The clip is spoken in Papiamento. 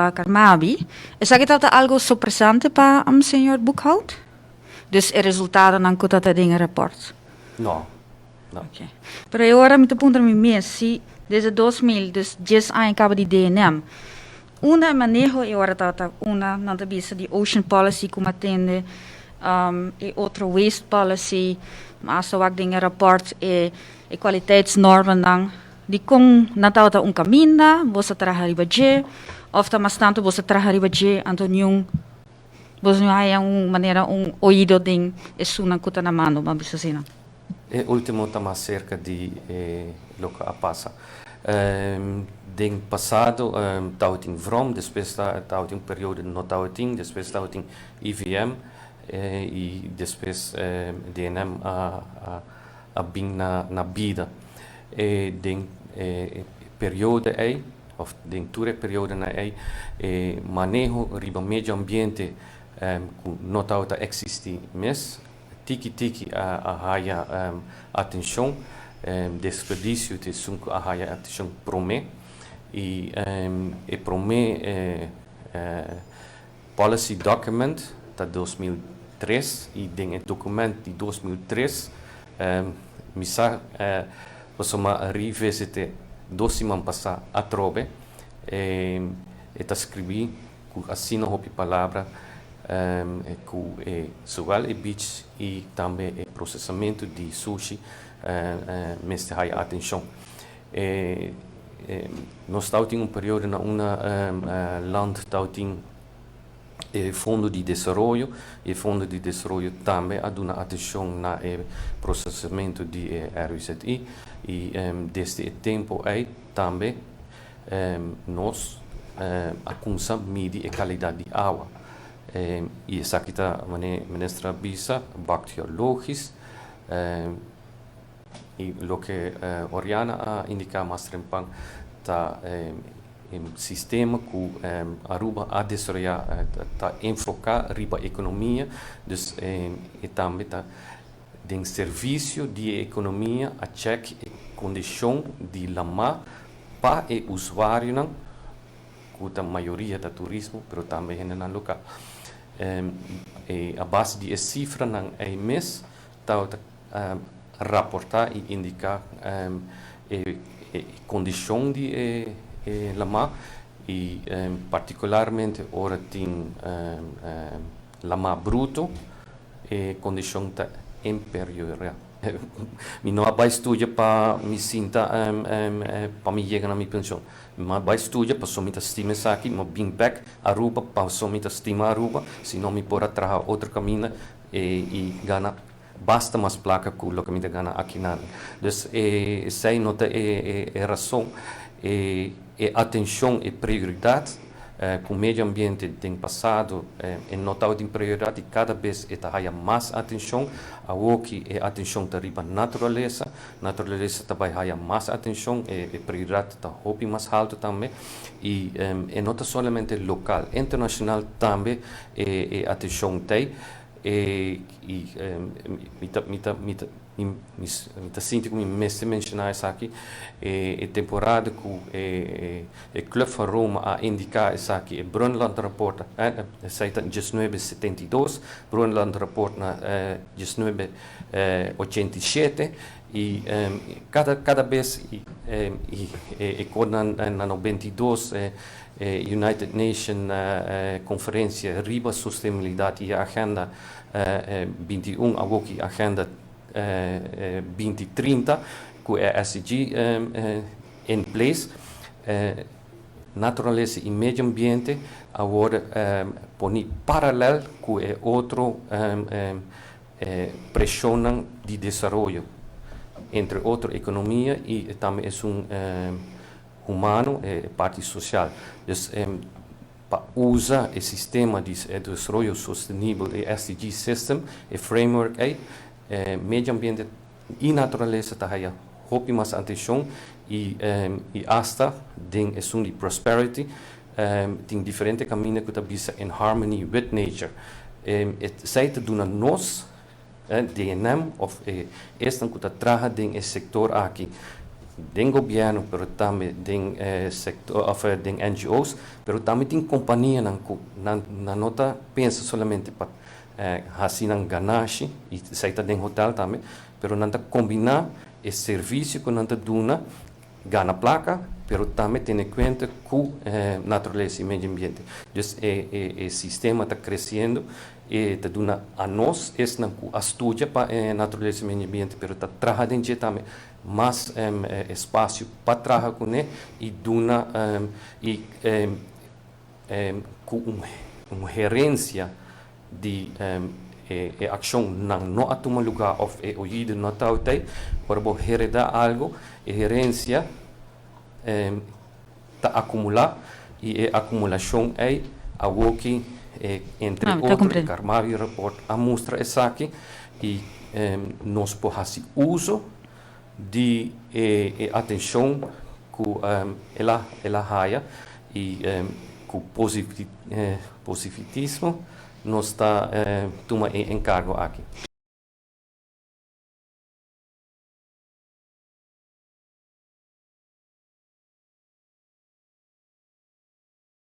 Pa Carmabi. Esaki ta algo sorpresante pa señor Boekhoudt? Dus e resultadonan ku ta den e rapport? No. Okay. Pero awor mi ta puntra mi mes, si desde 2000, dus 10 aña kaba di DNM, unda maneho e ora ta unda nan ta bisa di ocean policy ku m'a tende e otro waste policy, mas wak den rapport e kwaliteitsnormen nan di kon nan ta un kaminda, boso traha riba dje, of ta mas tantu boso traha riba dje, anto niun boso no haya un manera un oido den esunnan ku ta na mando, ban bisa asina? E último ta mas serka di loke a pasa. Den pasado tabatin VROM, despues tabatin un periodo no tabatin, despues tabatin IVM i despues DNM a bin na bida. Den e periodo ei, òf den tur e periodonan ei, e maneho riba medio ambiente ku no tabata eksistí mes, tiki tiki a haya atenshon. Desperdisio ta esun ku a haya atenshon promé i e promé policy document ta 2003 i den e dokument di 2003, mi sa pasobra m'a revisit 2 siman pasá atrobe, e ta skribí ku asina hopi palabra ku zowel e beach i tambe e prosesamentu di sushi mester haya atenshon. Nos tabatin un periodo na un land tabatin e fondo di desaroyo i e fondo di desaroyo tambe a duna atenshon na e prosesamentu di e RUZI i desde e tempu ei tambe nos a kuminsá midi e kalidat di awa. I esaki ta, minister a bisa, bacteriologisch i loke Oriana a indiká mas trempan ta sistema ku Aruba a desaroyá ta enfoká riba ekonomia, dus e tambe ta den servisio di ekonomia a check e kondishon di lamá pa e usuarionan, ku ta mayoria ta turismo, pero tambe hendenan lokal. A base di e sifranan ei mes ta raportá i indiká e kondishon di e lamá i partikularmente ora tin lamá bruto, e kondishon ta empeorá. Mi no a bai studia pa mi sinta pa mi yega na mi penshon. Mi a bai studia pasobra mi ta stima esaki, mi a bin bèk Aruba pasobra mi ta stima Aruba, sino mi por a traha otro kaminda i gana basta mas plaka ku loke mi ta gana akinan. Dus esei no ta e rason. E atenshon, e prioridat ku medio ambiente den pasado e no tabatin prioridat i kada bes e ta haya mas atenshon. Awoki e atenshon ta riba naturalesa, naturalesa ta bai haya mas atenshon, e prioridat ta hopi mas haltu tambe i e no ta solamente lokal, internashonal tambe e atenshon ta ei i mi ta sinti ku mi mester menshoná esaki: e temporada ku e Club van Rome a indiká esaki, e Brundtland Rapport, esei ta 1972, Brundtland Rapport na 1987 i kada bes i na 92 United Nation konferensia riba sostenibilidat i Agenda 21, awoki Agenda 2030 ku e SDG in place, naturalesa i medio ambiente awor pone paralel ku e otro preshonnan di desaroyo, entre otro ekonomia i tambe esun humano, e parti sosial. Dus pa usa e sistema di desaroyo sostenibel, e SDG system, e framework ei, medio ambiente i naturalesa ta haya hopi mas atenshon i asta den esun di prosperity tin diferente kaminda ku ta bisa "in harmony with nature". Esei ta duna nos DNM òf esnan ku ta traha den e sektor aki. Den gobièrnu, pero tambe den sektor òf den NGO's, pero tambe tin kompanianan ku nan nan no ta pensa solamente pa hasi nan ganashi, i esei ta den hotel tambe, pero nan ta kombiná e servisio ku nan ta duna, gana plaka, pero tambe tene kuenta ku naturalesa i medio ambiente. Dus e sistema ta kresiendo, e ta duna anos, esnan ku a studia pa naturalesa i medio ambiente, pero ta traha den dje tambe, mas espasio pa traha kuné i duna i ku un herensia di e akshonnan no a tuma lugá òf e oido no ta outei. Ora bo heredá algu, e herensia ta akumulá i e akumulashon ei awoki, entre otro, e Carmabi Report a mustra esaki i nos por hasi uso di e atenshon ku el a haya i ku positivismo nos ta tuma e enkargo aki.